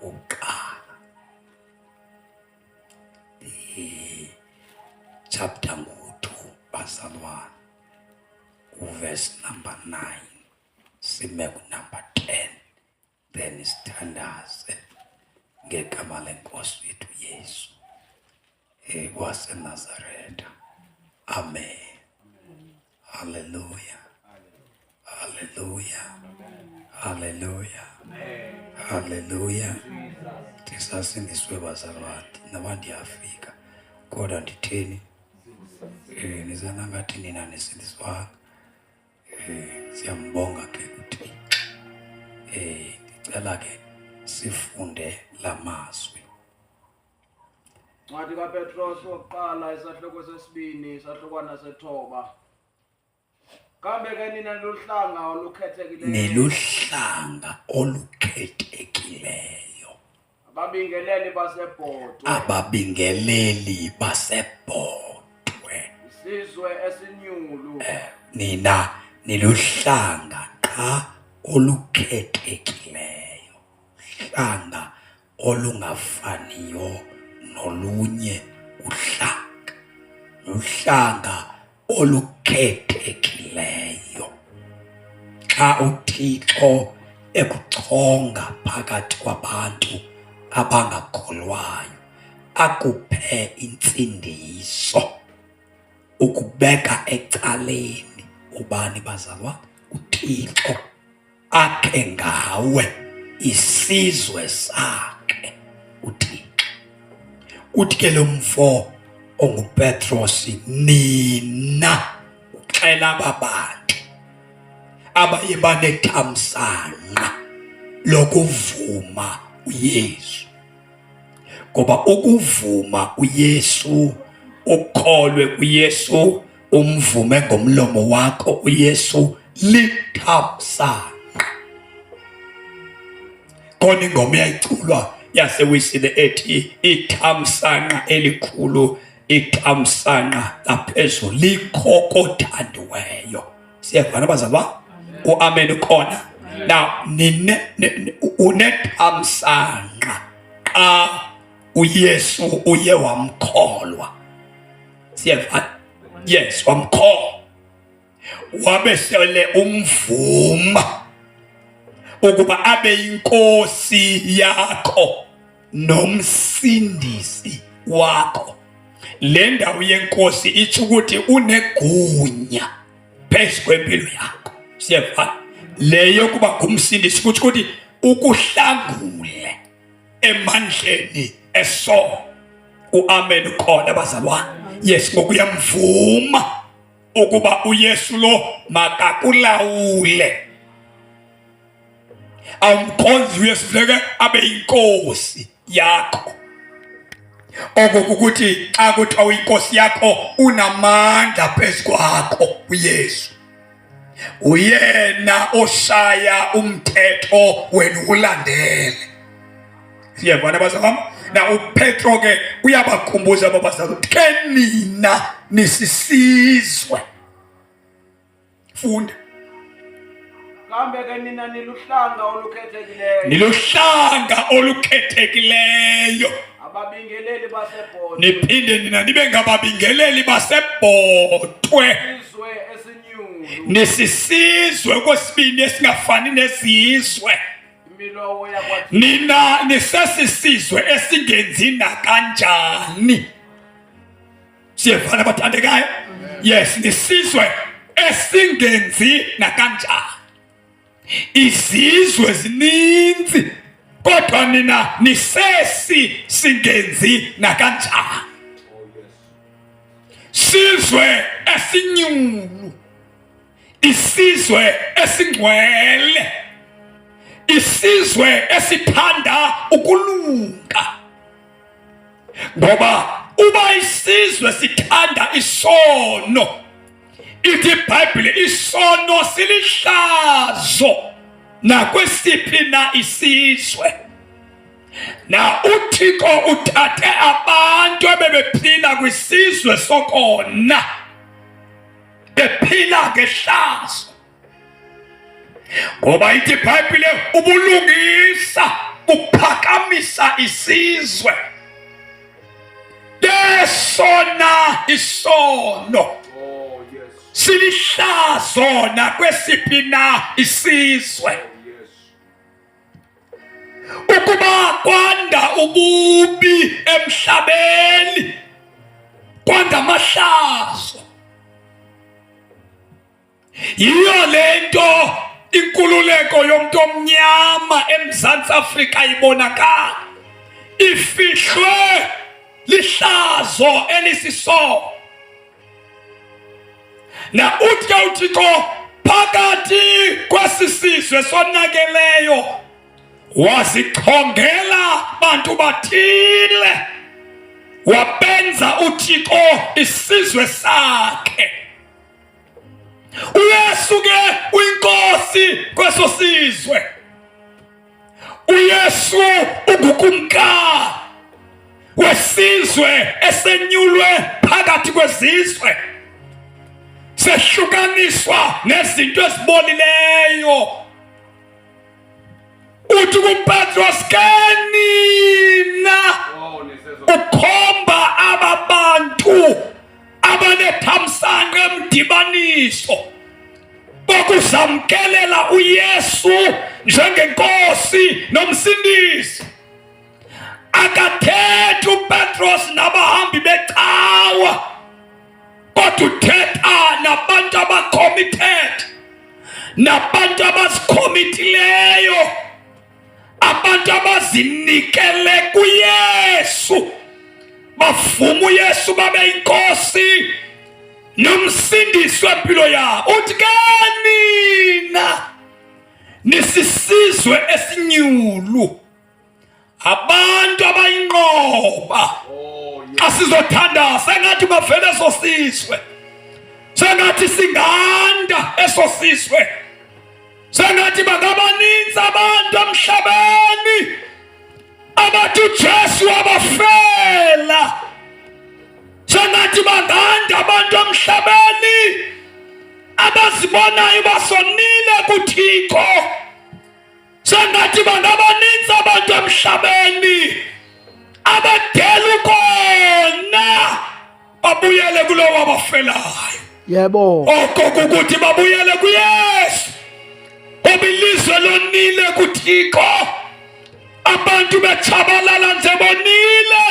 Wokuqala. Chapter ngu-2 bazalwane, uverse number 9 sime kunumber 10, then sithandaze ngegama lenkosi yethu Yesu waseNazaretha. Amen. Haleluya, haleluya, haleluya, haleluya. Ndisasindiswe bazalwane, noba ndiyafika kodwa nditheni, nizana ngathi nina nisindiswanga. Siyambonga ke uThixo. Ndicela ke sifunde la mazwi. Ncwadi kaPetros wokuqala, isahloko sesibini, isahlukwana sethoba. Kambe ke nina niluhlanga olukhethekileyo. Niluhlanga olukhethekileyo. Ababingeleli basebhotwe. Ababingeleli basebhotwe. Isizwe esinyulu. Nina niluhlanga qha olukhethekileyo. Hlanga olungafaniyo nolunye uhlanga. Luhlanga olukhethekileyo. Xa uThixo ekuchonga phakathi kwabantu abangakholwayo, akuphe intsindiso, ukubeka ecaleni ubani bazalwa? UThixo akhe ngawe isizwe sakhe uThixo. Uthi ke lo mfo onguPetros, nina, uxela aba bantu abaye banethamsanqa lokuvuma uYesu, ngoba ukuvuma uYesu, ukholwe kuYesu, umvume ngomlomo wakho uYesu, lithamsanqa. Khona ingoma eyayiculwa yaseWisile ethi ithamsanqa elikhulu, ithamsanqa laphezulu likho kothandiweyo. Siyevana bazalwa? Uamen ukhona. Now nine unethamsanqa xa uYesu uye wamkholwa. Siyevana? Yes, wamkholwa. Wabe sele umvuma ukuba abe inkosi yakho nomsindisi wakho. Le ndawo yenkosi itsho ukuthi unegunya phezu kwempilo yakho. Siyevana? Le yokuba ngumsindisi kutsho ukuthi ukuhlangule emandleni eso. Uamen khona bazalwane? Yes, ngokuyamvuma ukuba uYesu lo makakulawule. Awumkhonzi uYesu, funeke abe inkosi yakho. Oko kukuthi xa kuthiwa uyinkosi yakho, unamandla phezu kwakho uYesu. Uyena oshaya umthetho, wena ulandele. Siyevana bazalwane? Na uPetro ke uyabakhumbuza aba bazalwane ukuthi ke nina nisisizwe. Funda. Kambe ke nina niluhlanga olukhethekileyo. Niluhlanga olukhethekileyo. Ababingeleli basebhotwe. Niphinde nina nibe ngababingeleli basebhotwe. Isizwe esinyulu. Nisisizwe kwesibini esingafani nezizwe. Nina nisesisizwe esingenzi nakanjani. Siyevana bathandekayo? Yes, nisizwe esingenzi nakanjani. Izizwe zininzi kodwa nina nisesi singenzi nakanjani. Sizwe esinyulu, isizwe esingcwele, isizwe esithanda ukulunga, ngoba uba isizwe sithanda isono, ithi iBhayibhile isono silihlazo nakwesiphi na isizwe. Na uThixo uthathe abantu ebebephila kwisizwe sokona, bephila ngehlazo, ngoba ithi iBhayibhile ubulungisa buphakamisa wahlukanisa isizwe Besona isono. Oh yes. Silihlazo nakwesiphi na isizwe. Oh yes. Ukuba kwanda ububi emhlabeni kwanda amahlazo. Yiyo le nto inkululeko yomntu omnyama eMzantsi Afrika ibonakala ifihlwe lihlazo elisisono. Na uthi ke uThixo phakathi kwesi sizwe sonakeleyo wazichongela bantu bathile wabenza uThixo isizwe sakhe. uYesu ke uyinkosi kweso sizwe. uYesu ungukumkani wesizwe esenyulwe phakathi kwezizwe, sehlukaniswa nezinto ezibolileyo. Uthi kuPetros ke nina Oh nisezo. ukhomba aba bantu abanethamsanqa emdibaniso bokuzamkelela uYesu njengenkosi nomsindisi. Akathethi uPetros nabahambi becawa, kodwa uthetha nabantu abacommitted, nabantu abazikhomitileyo, abantu abazinikele kuYesu, bavuma uYesu babe inkosi nomsindisi wempilo yabo. Uthi ke nina nisisizwe esinyulu, abantu abayinqoba. Oh yes. Xa sizothandaza sengathi bavele eso sizwe, sengathi singanda eso sizwe, sengathi bangabaninzi abantu emhlabeni abathi uJesu wabafela, sengathi banganda abantu emhlabeni abazibonayo basonile kuThixo, sengathi bangabaninzi abantu emhlabeni abadela ukona babuyele kulowo abafelayo. Yebo. Oko kukuthi babuyele kuYesu, ngoba ilizwe lonile kuThixo, abantu betshabalala nje bonile,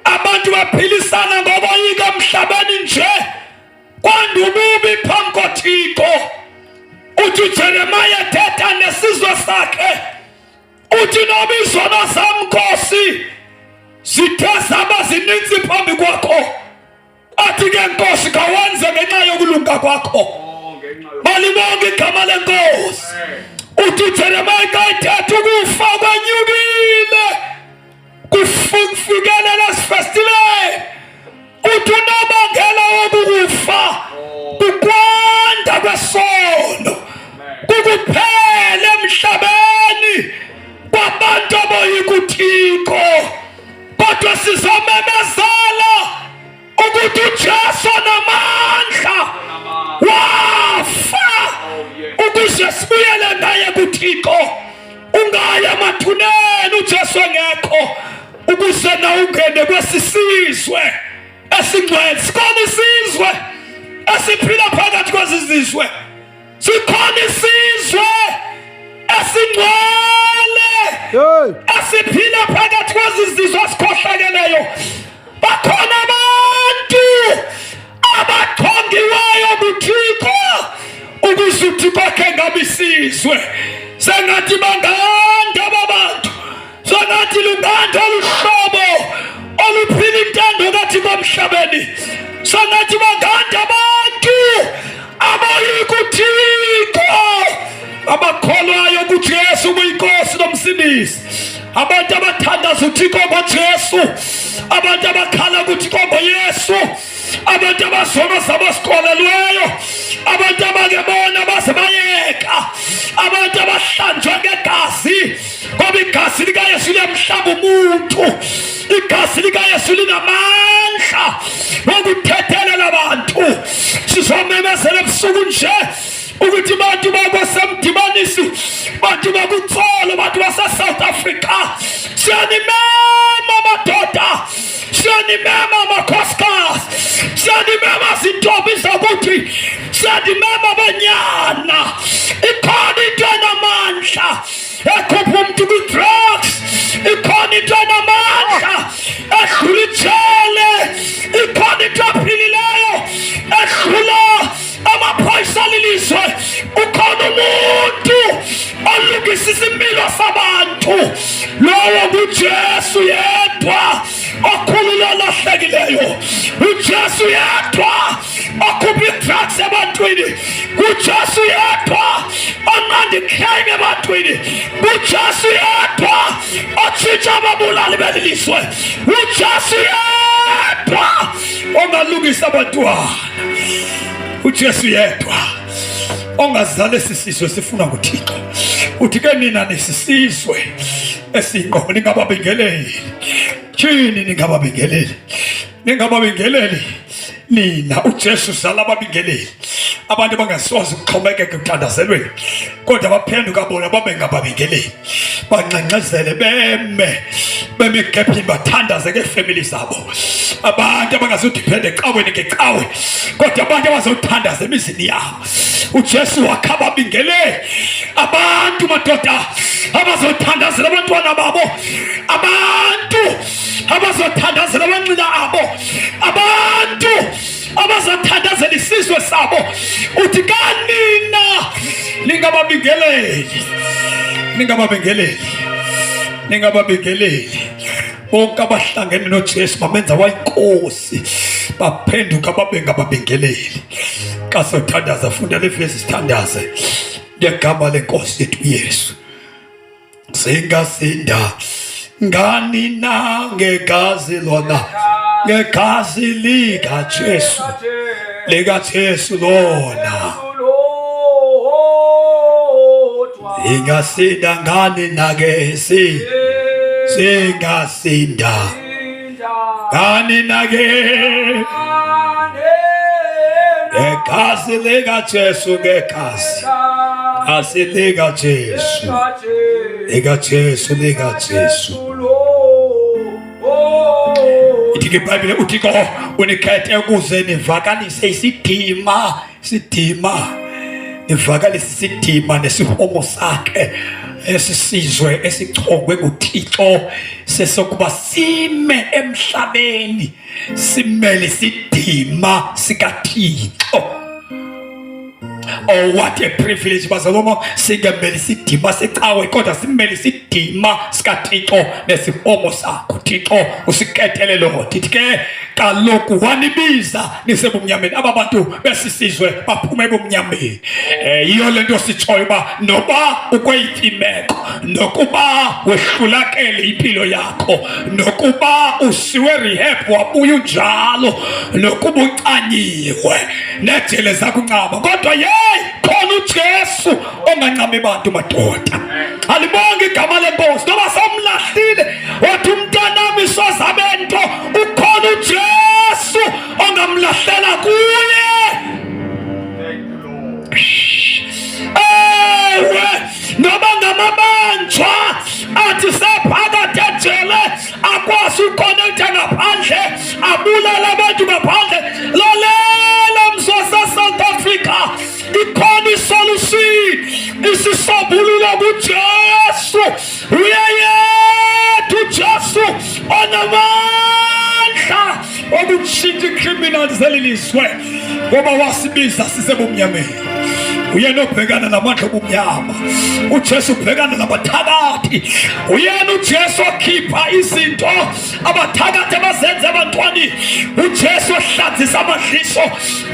abantu baphilisana ngokoyika emhlabeni nje, kwanda ububi phambi koThixo. Uthi uJeremiya thetha nesizwe sakhe, uthi noba izono zam Nkosi zithe zaba zininzi phambi kwakho, athi ke Nkosi khawenze ngenxa yokulunga kwakho. Oh ngenxa yo. Malibonge igama lenkosi. Uthi uJeremiya xa ethetha ukufa kwenyukile kufikelela esifestileni, uthi unobangela wokukufa kukwanda kwesono, kukuphela emhlabeni kwabantu aboyika uThixo. Kodwa sizomemezela ukuthi uJesu namandla wafa ukuze sibuyele ngaye kuThixo. Ungayi emathuneni uJesu engekho, ukuze na ungene kwesisizwe esingcwele. Sikhona isizwe esiphila phakathi kwezizizwe, sikhona isizwe esingcwele Hey. esiphila phakathi kwezizizwe esikhohlakeleyo. Bakhona abantu abachongiweyo nguThixo ukuze uThixo akhe ngabe isizwe. Sengathi banganda aba bantu, sengathi lunganda olu hlobo oluphila intando kaThixo emhlabeni, sengathi banganda abantu aboyika uThixo, abakholwayo kuJesu ubuyinkosi nomsindisi, abantu abathandaza uThixo ngoJesu, abantu abakhala kuThixo ngoYesu, abantu abazono zabo sikolelweyo, abantu abake bona baze bayeka, abantu abahlanjwa ngegazi, ngoba igazi likaYesu liyamhlamba umuntu, igazi likaYesu linamandla wokuthethelela abantu. Sizomemezela ebusuku nje. Ukuthi bantu bakwasemdibanisi, bantu bakutsolo, bantu base-South Africa, siyanimema madoda, siyanimema makhosikazi, siyanimema zintombi zakuthi, siyanimema banyana. Ikhona into enamandla ekhupha umntu kwi-drugs, ikhona into enamandla edlula ijele, ikhona into ephilileyo edlula amaphoyisa lilizwe. Ukhona umuntu olungisa isimilo sabantu, lowo nguJesu yedwa okhulula olahlekileyo, uJesu yedwa okhupha i-drugs ebantwini, nguJesu yedwa onqanda i-crime ebantwini, nguJesu yedwa otshintsha ababulali beli lizwe, uJesu yedwa ongalungisa abantwana, uJesu yedwa ongazala esi sizwe sifuna nguThixo. Uthi ke nina nisisizwe esingqo, ningababingeleli. Tyhini, ningababingeleli, ningababingeleli nina. UJesu zala ababingeleli, abantu abangasoze ukuxhomekeka ekuthandazelweni, kodwa baphenduka bona babe ngababingeleli, bangxengxezele, beme beme egephini, bathandaze ngeefemeli zabo. Abantu abangazudiphenda ecaweni ngecawe, kodwa abantu abazothandaza emizini yabo. UJesu wakha ababingeleli, abantu madoda abazothandazela abantwana babo, abantu abazothandazela amanxila abo, abantu abazothandazela isizwe sabo. Uthi kanina ningababingeleli, ningababingeleli, ningababingeleli. Bonke abahlangene noJesu bamenza wayinkosi, baphenduka babe ngababingeleli. Xa sothandaza, funda le vesi, sithandaze ngegama lenkosi yethu uYesu. Singasinda ngani na ngegazi lona, ngegazi likaJesu, likaJesu lona. Ingasinda ngani na ke si singasinda ngani na ke ngegazi likaJesu, ngegazi gazi likaJesu, likaJesu, likaJesu. Ithi ke iBhayibhile, uThixo unikhethe ukuze nivakalise isidima, isidima, nivakalise isidima nesihomo sakhe. Esisizwe esichongwe nguThixo sesokuba sime emhlabeni, simele isidima sikaThixo. Oh, what a privilege bazalwana, singemele isidima secawe, kodwa simele isidima sikaThixo nesihomo sakho. Thixo usikethele lo. Ndithi ke kaloku wanibiza nisebumnyameni. Aba bantu besisizwe baphume ebumnyameni. Yiyo le nto sitshoyo uba noba ukweyiphi imeko, nokuba wehlulakele impilo yakho, nokuba usiwe rehab wabuya unjalo, nokuba ucanyiwe nejele zakuncama, kodwa yeyi, khona uJesu ongancami bantu madoda. Alibonge igama lenkosi. Noba somlahlile, wathi umntanami sozabe nto, ukhona uJesu ongamlahlela kuye. Ewe, noba ngamabanjwa athi sephakathi ejele, akwazi ukonektha ngaphandle, abulala abantu ngaphandle. Lalela mzwase-South Africa, ikhona isolution, isisombululo kuJesu. Uyeyethu uJesu onamandla okutshintsha icriminals zeli lizwe, ngoba wasibiza sisebumnyameni. Uyena obhekana namandla obumnyama, uJesu ubhekana nabathakathi. Uyena uJesu okhipha izinto abathakathi abazenza ebantwaneni, uJesu ohlanzisa amadliso,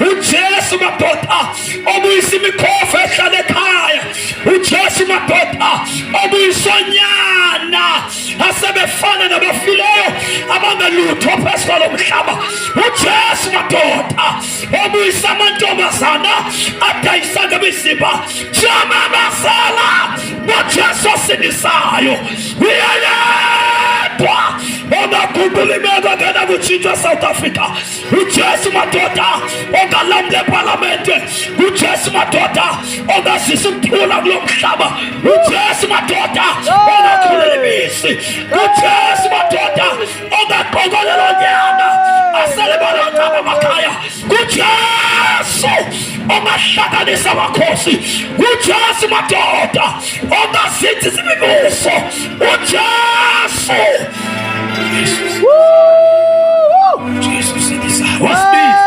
uJesu madoda obuyisa imikhofu ehlala ekhaya, uJesu madoda obuyisa onyana asebefana nabafileyo abangelutho phezu kwalo mhlaba, uJesu madoda obuyisa amantombazana adayisa ngemizimba. Jamabasala ngoJesu osindisayo, uyayedwa omaguqa. Ongaguqula imeko engena kutshintshwa eSouth Africa. UJesu madoda ongalamla epalamente. UJesu madoda ongazisa ukuthula kulo mhlaba. UJesu madoda ongakhulula imizi. UJesu madoda ongaqokelela onyana asele balaqaba amakhaya. KuJesu ongahlanganisa amakhosi. KuJesu madoda ongazinzisa imibuso. UJesu. Jesus. Jesus sindisa. Wasibiza.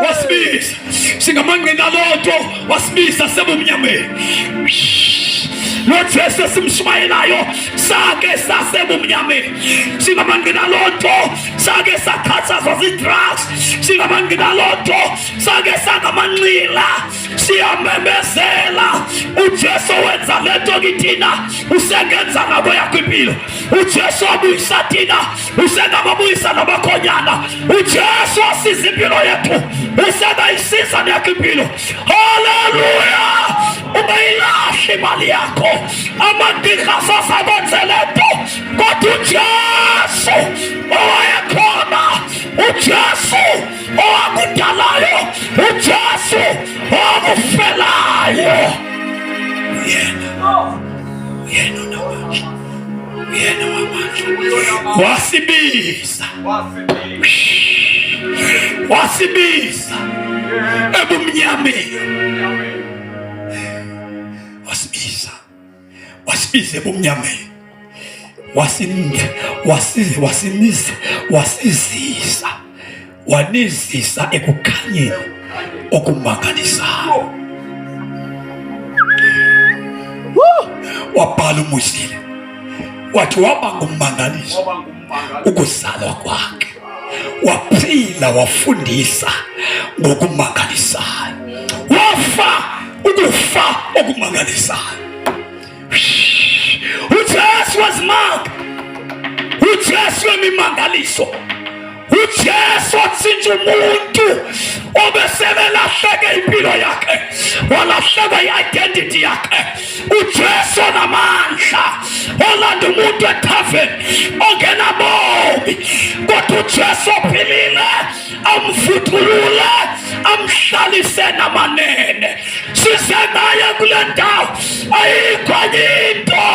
Wasibiza. Singamangqina loo nto wasibisa sebumnyameni. Lo Jesu esimshumayelayo sake sasebumnyameni. Singamangqina loo nto sake sakhathazwa zii-drugs. Singamangqina loo nto sake sangamanxila. Siyamemezela uJesu wenza le nto kithina usengenza ngabo yakho impilo. uJesu wabuyisa thina usengababuyisa nabakhonyana uJesu wasiza impilo yethu usengayisiza neyakho impilo haleluya ungayilahli imali yakho amagqirha sasakwenze le nto kodwa uJesu owayekhona uJesu owakudalayo uJesu owakufelayo yena uyena onamandla uyena wamandla wasibiza wasibiza ebumnyameni wasibiza wasibiza ebumnyameni wasizisa wanizisa ekukhanyeni okumangalisayo. Wabhala uMosile wathi waba ngummangaliso ukuzalwa kwakhe, waphila wafundisa ngokumangalisayo, wafa ukufa okumangalisayo. uJesu wezimanga, uJesu wemimangaliso, uJesu watshintsha umuntu obesebelahleke impilo yakhe, walahlekwa i-identity yakhe. uJesu onamandla olanda umuntu ethaveni ongenabomi, kodwa uJesu ophilile amvuthulule amhlalise namanene. Size naye kule ndawo, ayikho enye into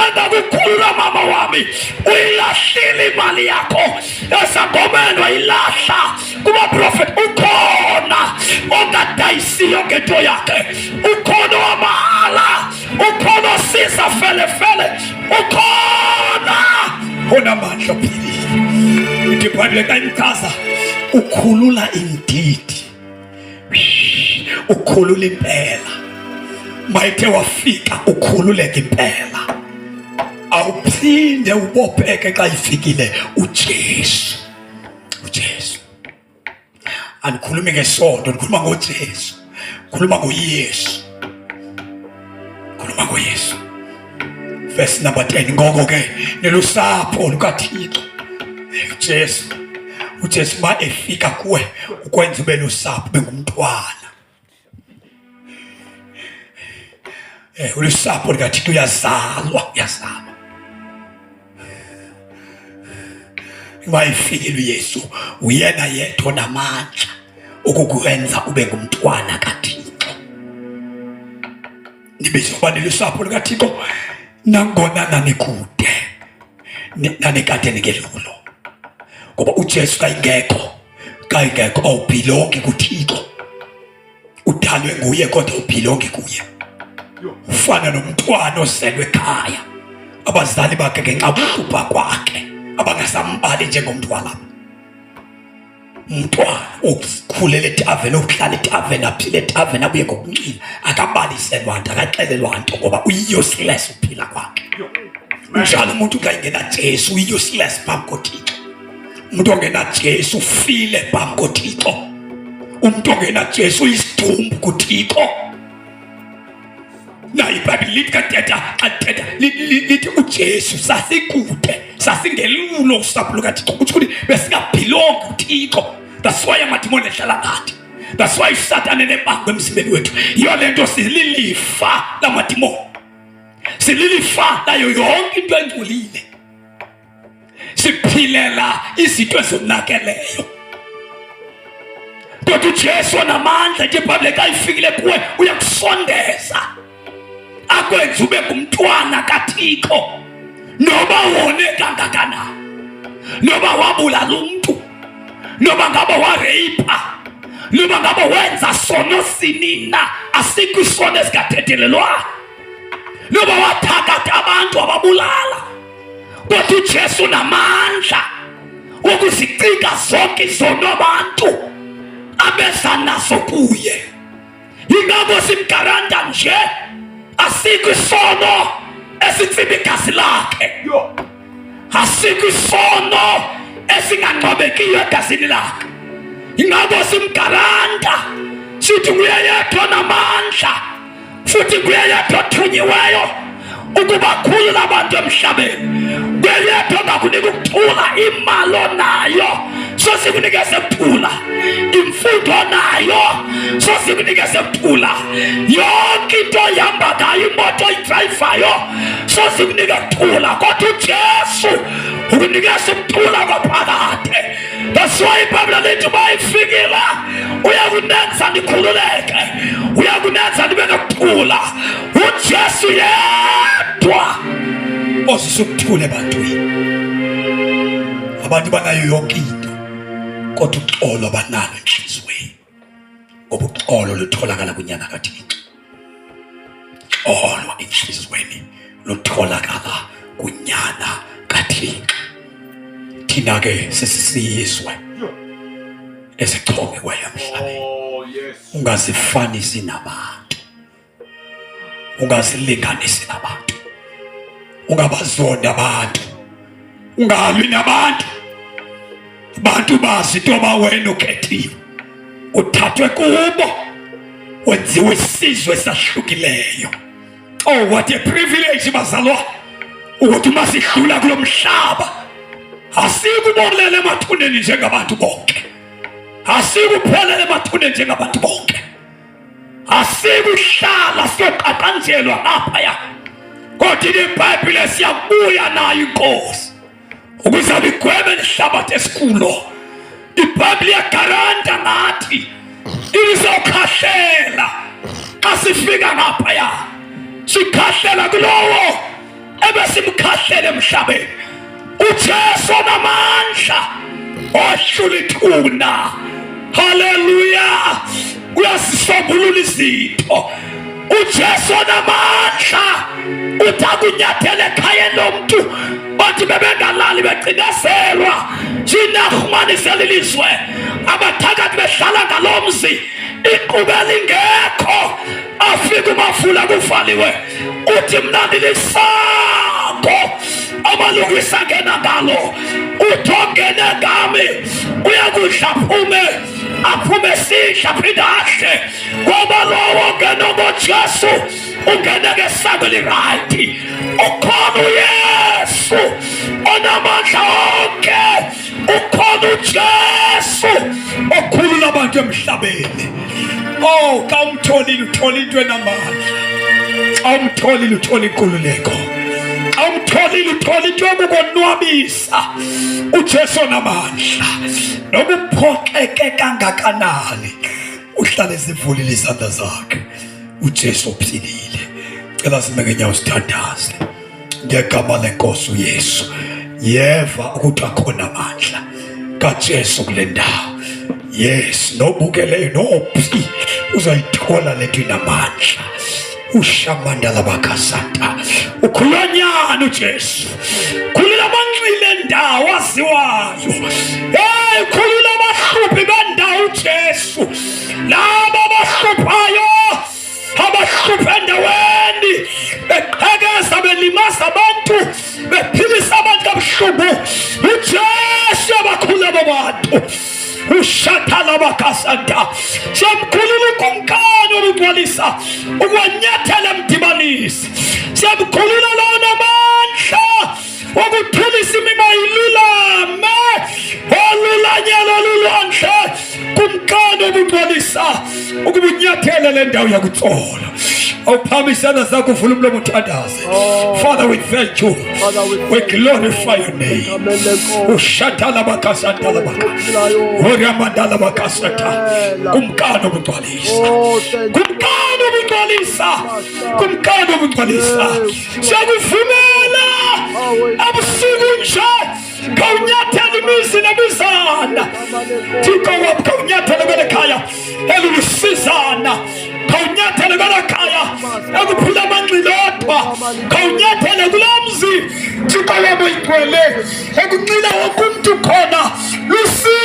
engakukhulula mama wami. Uyilahlile imali yakho esangomeni, wayilahla kubaprofeti. Ukhona ongadayisiyo ngento yakhe, ukhona wamahala, ukhona osiza felefele, ukhona onamandla ophilile. Ithi iBhayibhile xa imchaza ukhulula indidi, ukhulula impela. Mayithe wafika ukhululeka impela, awuphinde ubopheke xa ifikile uJesu. uJesu andikhulumi ngesonto, ndikhuluma ngoJesu, khuluma ngoYesu, khuluma ngoYesu. Verse number 10, ngoko ke nelusapho lukaThixo. uJesu, uJesu ma efika kuwe ukwenza ube lusapho, ube ngumntwana. Ulusapho likaThixo, uyazalwa, uyazalwa. Wayefikile uYesu, uyena yedwa onamandla ukukwenza ube ngumntwana kaThixo. Nibizwa ukuba nilusapho lukaThixo nangona nanikude, nanikade ningelulo, ngoba uJesu kayingekho, kayingekho awubhilongi kuThixo. Udalwe nguye kodwa ubhilongi kuye. Ufana nomntwana ozelwe ekhaya, abazali bakhe ngenxa yokuba kwakhe abangasambali njengomntu walapha. Umntwana okukhulela etaveni, okuhlala etaveni, aphile etaveni, abuye ngokunxila, akabaliselwa nto, akaxelelwa nto, ngoba uyi-useless ukuphila kwakhe. Unjalo umuntu xa ingena Jesu, uyi-useless phambi koThixo. Umuntu ongena Jesu ufile phambi koThixo. Umuntu ongena Jesu uyisidumbu kuThixo. Na iBhayibhile lithi kathetha xa lithetha lithi uJesu sasikude, sasingelulo usapho lukaThixo. Kutsho ukuthi besingabhilongi kuThixo. That's why amadimoni ehlala ngathi. That's why uSathane enebango emzimbeni wethu. Yiyo le nto sililifa lamadimoni, sililifa layo yonke into engcolile. Siphila Siphilela izinto ezonakeleyo. Kodwa uJesu onamandla ke iBhayibhile xa ifikile kuwe uyakusondeza. Akwenze ube ngumntwana kaThixo. Noba wone kangakanani. Noba wabulala umntu. Noba ngaba wareyipa. Noba ngaba wenza sono sini na, asikho isono esingathethelelwanga. Noba wathakatha abantu ababulala. Kodwa uJesu unamandla wokuzicika zonke izono abantu abeza nazo kuye. Yingakho simgaranta nje asikho isono esitsiba igazi lakhe. Asikho isono esingangcwabekiyo egazini lakhe. Ingakho simgaranta sithi nguye yedwa onamandla futhi nguye yedwa othunyiweyo ukubakhulula abantu emhlabeni. Nguye yedwa ongakunika ukuthula. Imali onayo sosikunikeze ukuthula, imfundo onayo sosikunikeze ukuthula, yonke into oyihamba ngayo, imoto oyidrayivayo sosikunika ukuthula. Kodwa uJesu ukunikeza ukuthula kwaphakade. That's why iBhayibhile lithi uba ifikile uyakunenza nikhululeke, uyakunenza nibe nokuthula. UJesu yedwa ozisa ukuthula ebantwini. Abantu banayo yonke into kodwa uxolo abanalo enhliziyweni, ngoba uxolo lutholakala kunyana kaThixo. Uxolo enhliziyweni lutholakala kunyana kaThixo. Thina ke sisisizwe esichongiweyo emhlabeni. Oh, yes. Ungazifanisi nabantu, ungazilinganisi nabantu, ungabazondi abantu, ungalwi nabantu. Abantu bazi into yoba wena ukhethiwe, uthathwe kubo, wenziwe isizwe esahlukileyo. Oh, what a privilege bazalwa, ukuthi uma sidlula kulo mhlaba asikubolela emathuneni njengabantu bonke, asikuphelela emathuneni njengabantu bonke, asikuhlala siyoqaqanjelwa ngaphaya, kodwa iBhayibhile siyabuya nayo iNkosi ukuze ligwebe lihlabathi esikulo. IBhayibhile iyagaranta ngathi ibizokhahlela xa sifika ngaphaya, sikhahlela kulowo ebesimkhahlela emhlabeni, uJesu onamandla ohlula ithuna. Haleluya! Uyasisombulula izinto uJesu onamandla. Uthi akunyathele ekhayeni lomntu, bathi bebengalali becinezelwa jinarhumanisela ilizwe, abathakathi behlala ngalo mzi, iqube lingekho, afike umafula kuvaliwe. Uthi mna ndilisango amalungisa ngena ngalo, uthi ongene ngami uyakudla aphume, aphume sidla aphinde adle, ngoba lowo ongena ngoJesu ungene ngesango elirayithi. Ukhona uYesu onamandla onke, ukhona uJesu okhulula abantu emhlabeni. Oh, xa umtholile uthola into enamandla, xa umtholile uthola inkululeko, xa umtholile uthola into yokukonwabisa. uJesu onamandla, noma uphoxeke kangakanani, uhlale zivulile izandla zakhe. uJesu uphilile. Cela sime ngenyawo sithandaze ngegama lenkosi uYesu. Yeva ukuthi akhona amandla kaJesu kule ndawo. Yes, nobukeleyo nophi uzayithola lento inamandla. Ushamanda labakasata ukhulanyana uJesu, khulula amanxile endawo aziwayo. Hey, khulula abahluphi bendawo uJesu, laba abahluphayo, abahlupha endaweni, beqhekeza, belimaza abantu, bephilisa abantu kabuhlungu. uJesu abakhulu abo bantu ushathalabakasanta siyamkhulula ukumkani obungcwalisa ukwanyathela emdibanisi. Siyamkhulula lona amandla wokuthulisa imimoya ilulame olulanyelwa lulwandle, kumkani obungcwalisa ukuba unyathele le ndawo yakutsola. Awuphakamise isandla sakho uvule umlomo uthandaze. Oh. Father, we thank you. Father, we We thank you. glorify your name. Egameni lenkosi Ushatalabakasantalabaka. ophilayo. Oramandalabakasata. Kumkani obungcwalisa. Oh, thank you. Kumkani obungcwalisa. Kumkani obungcwalisa. Siyakuvumela ebusuku nje khawunyathela imizi nemizana. Thixo wam khawunyathele kwele khaya elulusizana. Khawunyathele kwela khaya ekuphila amanxilodwa. Khawunyathele kulaa mzi Thixo wam oyingcwele ekunxila wonke umntu khona. Lusizi.